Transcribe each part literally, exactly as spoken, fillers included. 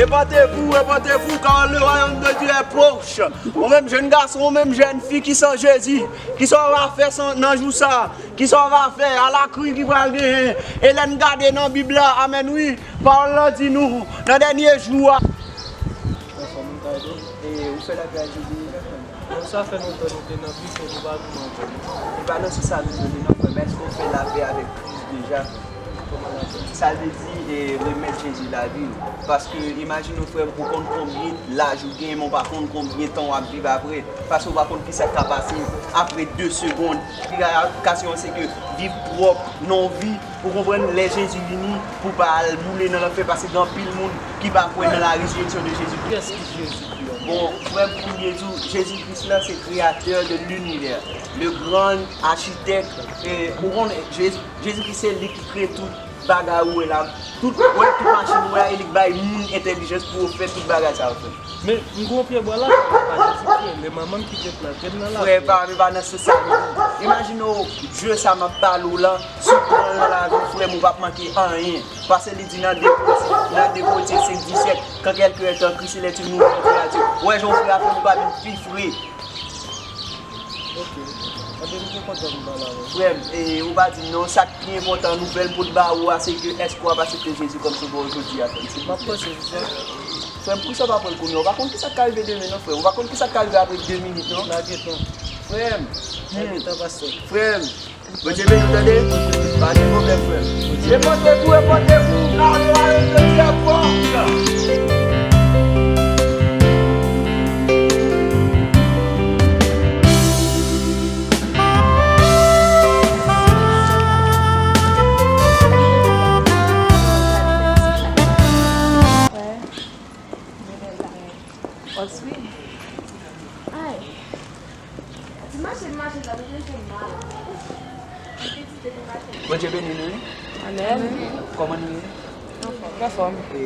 Repentez-vous, repentez-vous, car le royaume de Dieu est proche. Ou menm jèn gason, ou menm jèn fi ki san Jezi, kisa w va fè san, nan jou sa? Kisa w va fè? A la kri ki pral genyen. E lè n gade nan Bib la, amèn wi, pawòl lan di nou, nan dènye jou a. Anfòm, m ka ede w? E ou fè lapè ak Jezi deja, frè m? Bon, sa fè lontan nou te nan Kris, men nou pa vrèman ankò, non. E pa nan sans sa nou jwenn li, non, frè m. Èske w fè lapè avèk Kris deja? Kòman lapè? Sa vle di, e, remèt Jezi lavi w. Paske, imajine w, frè m, ou konn konbyen laj ou genyen, men w pa konn konbyen tan w ap viv apre. Paske w pa konn kisa k ka pase apre de segonn. Plikasyon an se ke viv pwòp, non vi. Ou konprann? Lè Jezi vini, pou w pa al boule nan lanfè, paske gen anpil moun ki pa kwè nan la résurrection de Jésus-Christ. Kiyès ki Jezi Kris? Bon, frè m, pou m byen di w, Jezi Kris la, se créateur de l'univers, le grand architecte. E, ou konnen, Jezi, Jezi Kris se li ki kreye tout bagay ou wè la. Tout, wè, tout machin ou wè a, e li k bay moun entèlijans pou yo fè tout bagay sa yo, frè m. Men, m gen yon pyebwa la, pa Jezi Kris, men manman m ki te plante m nan lapè. Frè, pa, pa nan sans sa, non. Imajine w, dye sa m ap pale w la, si w pran l nan lavi w, frè m, ou p ap manke anyen. Paske li di nan de Korentyen, nan de Korentyen senk disèt, quand quelqu'un est en Christ, il est une nouvelle créature. Ou wè jan w fre a, frè m, ou pa vin pi fre. Ok. Anben, m te kontan m pale avè w. Frè m, e, ou pa di m non, sa k pi enpòtan, nouvèl m pot ba ou a, se ke èske w ap aksepte Jezi kòm Sovè w jodi a, frè m, silvouplè? M ap panse sou sa. Frè m, poukisa w pa pran l kounye a? Ou pa konn kisa k ka rive demen non, frè m. Ou pa konn kisa k ka rive apre de minit non. Lage tan. Frè m. Lage tan, pastè. Frè m. Bondye beni w, tande? Pa gen pwoblèm, frè m. Repentez-vous, repentez-vous, car le royaume de Dieu est proche. Ay. Di mache, mache, sa te fè mal. Bondye beni nou, wi. Amèn. Kòman nou ye? Anfòm. E,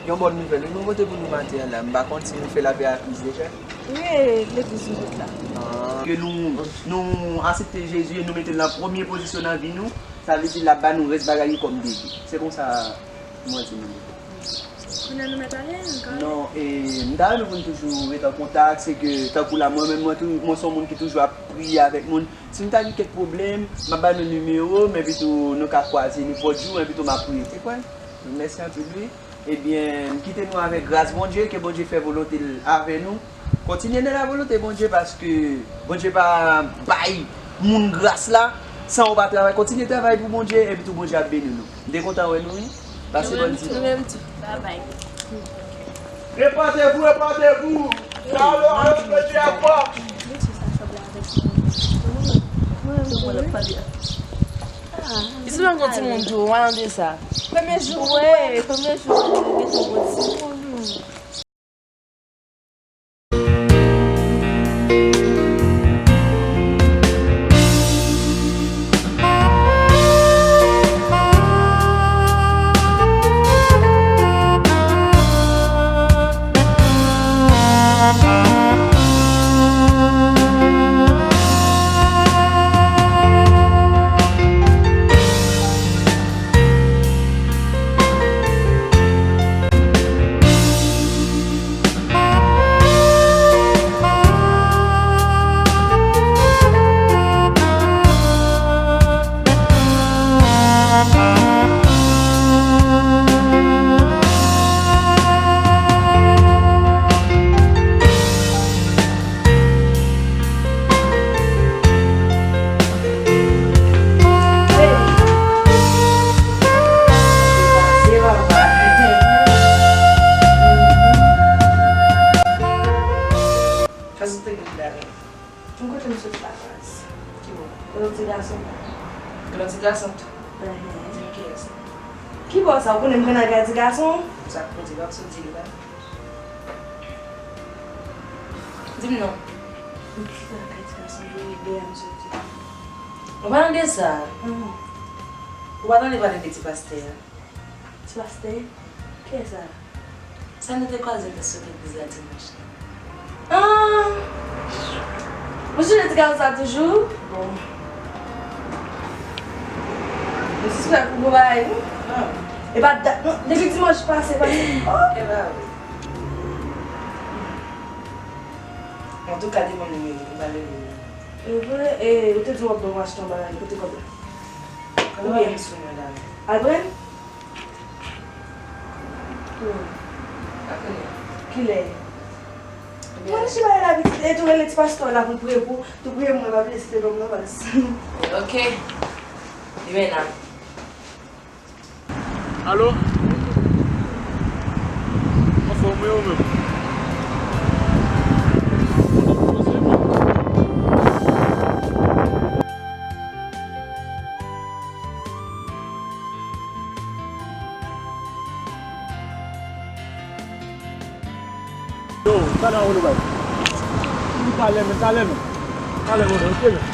yon bòn nouvèl, wi, nou pote pou nou maten an la. M pa konn si nou fè lapè ak Kris deja. Wi, legliz nou tout la. Ah, ke nou, nou aksepte Jezi e nou mete l nan premye pozisyon nan vi nou, sa vle di l ap ba nou rès bagay yo kòm devi. Se konsa mwen di nou. Kounye a nou mèt ale, nou ka ale? Non, e, m ta renmen pou n toujou ret an kontak, se ke, tankou la, mwen menm, mwen tou, mwen se yon moun ki toujou ap priye avèk moun. Si m ta gen kèk pwoblèm, m ap ba nou nimewo m, epi tou nou ka kwaze nenpòt jou, epi tou m ap priye, te kwè? Mèsi anpil, wi. Ebyen, m kite nou avèk gras Bondye, ke Bondye fè volonte l avè nou. Kontinye nan la volonte Bondye, paske Bondye pa bay moun gras la san ou pa travay. Kontinye travay pou Bondye, epi tou Bondye ap beni nou. M te kontan wè nou, wi. Pase bòn dimanch. Nou menm tou. Babay. Repentez-vous, repentez-vous, car le royaume de Dieu est proche. Isi pa gen timoun tou, w a tande sa. Premye jou, wi, premye jou, gen yon gwo timoun. Fè sou te gen bagay. M kote m sot lakaz. Ki bò? Yon ti gason. Yon ti gason tou? Enhen. Di m kiyès? Ki bò sa? Ou konnen m konn al kay ti gason? Sa k kote w ap sot di l la? Di m non. M sot al kay ti gason, jodi a m soti. Ou pa nan de sa. Enhen. Ou pa tande pale de ti pastè a? Ti pastè? Kiyès sa? Sa nou te kwaze nan sou legliz la dimanch la. Ah! Ou sonje ti gason sa toujou? Bon. Ou sispèk ou gon bagay, wi. Ah. E pa dat, non, depi dimanch pase, pase. Oh! E pa vre. Antouka, demann nimewo m, m pa rele w. E vre, e, ou te di w ap ban m achte yon bagay, kote kòb la? Kòb la pa sou mwen la. Al pran l? Kilè? Mwen chita la pitit, e tou rele ti pastè la pou l priye pou, tou priye mwen, pa bliye site non m nan baz. Ok. Li men la. Alo? Anfòm wi, ou menm? Yo, talè a ou nou bay. Talè men, talè men. Talè men, ok men.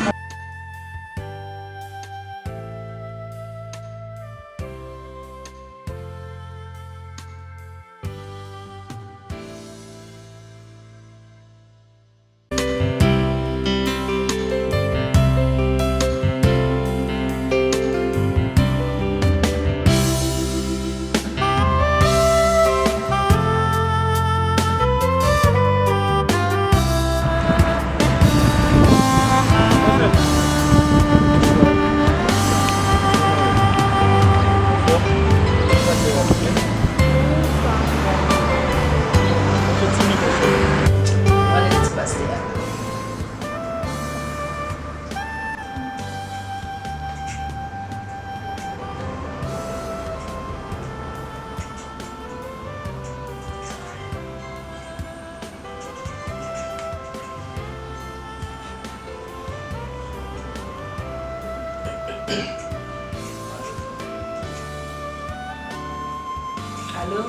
Alo?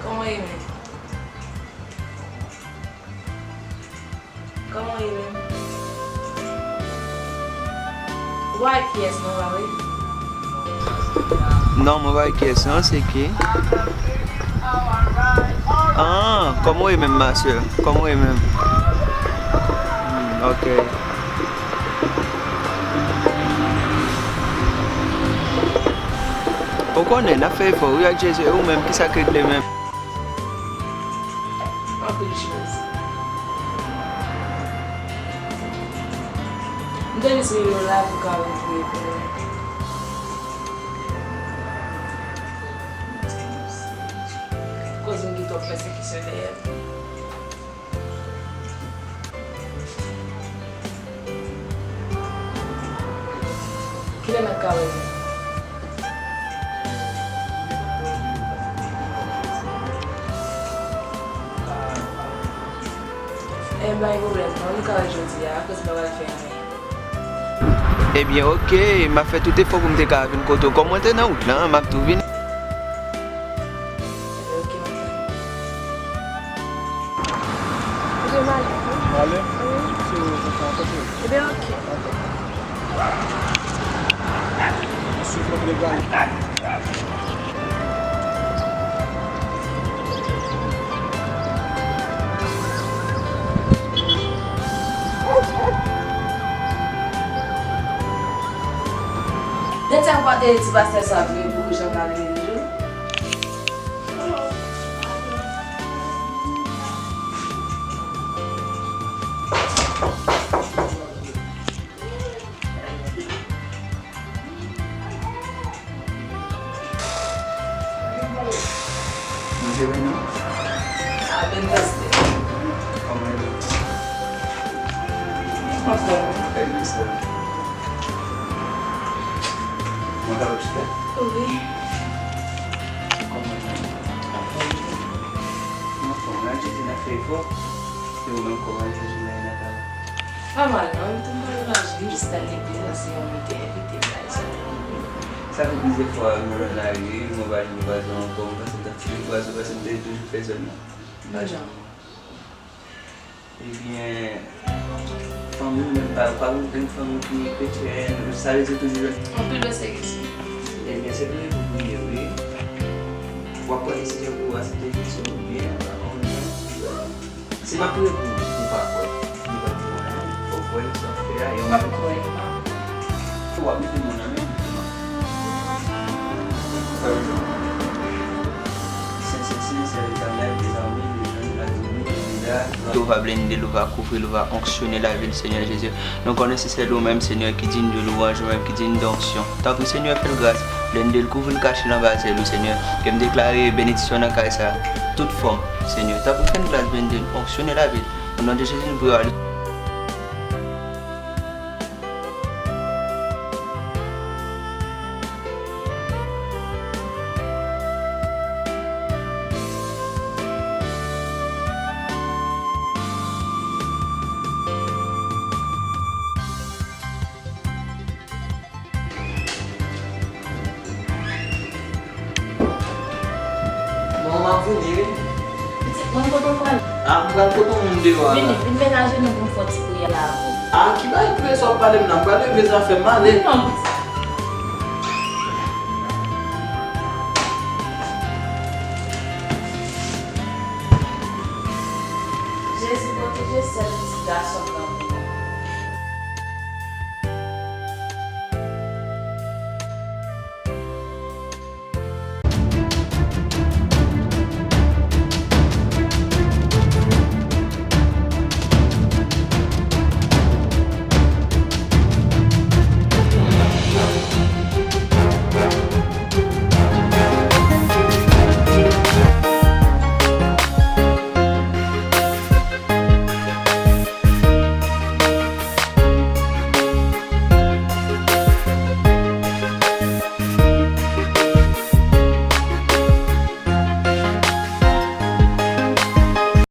Kòman w ye menm? Kòman w ye menm? Ou pa wè kiyès non, pa vre? Non, mwen pa wè kiyès non, se ki? Ah, kòman w ye menm, ma sè? Kòman w ye menm? Hmm, ok. Ou konnen, n ap fè efò, wi, ak Jezi. E ou menm, kisa k regle menm? Anpil chans. M te jis rele w la pou ka retire pou mwen. Koz m gen twòp pèsekisyon dèyè m. Kilè n ap ka wè nou? Enben, pa gen pwoblèm non, nou ka wè jodi a, akoz m pa pral fè anyen. Ebyen, ok, m ap fè tout efò pou m te ka vin kote w. Kòm mwen te nan wout lan, m ap tou vini. Ebyen, ok, m ap tann. Ebyen, m ale. Ou ale? Wi. Si ou kontan, kote? Ebyen, ok. Dakò. Swiv mwen pou degaje. Dètè pa te di pastè sa vre pou jan m ap viv yo. Manje wi non. Amen, pastè. Kòman e ye? Anfòm. Trè byen, sè. Mwen ka wè chita? Wi. Kòman e ye? Anfòm. Anfòm, la, Jezi, n ap fè efò. E ou menm, kòman e ye, Jezi, la, Nathan? Pa mal non, m te pral nan lari, m jis t al legliz la, se yon mete envite m la, e sa. Sa fè plizyè fwa mwen nan lari, mwen pa jwenn vwazan ankò, m panse m t ap fini vwazan, paske m te toujou fè zòn nan. Bon jan. Ebyen, fanmi w menm pa, pa gen okenn fanmi ki kretyen, sa vle di toujou jwenn. Anpil pèsekisyon. Ebyen, se priye pou priye, wi. W ap pran desizyon pou w aksepte Jezi oubyen w pa konn. Si m ap priye pou ou, ou pa kwè, li p ap di w anyen. Fò w kwè nan sa w ap fè a, e w menm. M ap kwè, m ap kwè. W ap mete men w nan va blende l, ou va kouvri l, ou va onksyone lavi l, Senyè Jezi. Nou konnen se sèl ou menm, Senyè, ki digne de louanj, ou menm ki digne d'onction. Tanpri, Senyè, fè l gras, blende l, kouvri l, kache l anba zèl ou, Senyè. Ke m deklare benediksyon nan kay sa, tout fòm, Senyè. Tanpri, fè l gras, blende l, onksyone lavi l. O non de Jezi, nou priye. Bon, m ap vini, wi. Pitit mwen, kote w pral? A, m pral kote yon moun deyò a la. Vini, vin menaje nou pou m fè yon ti priyè la avè w. A, ki bagay priye sa w ap pale m nan? M pral regle zafè m, ale. Non, pitit.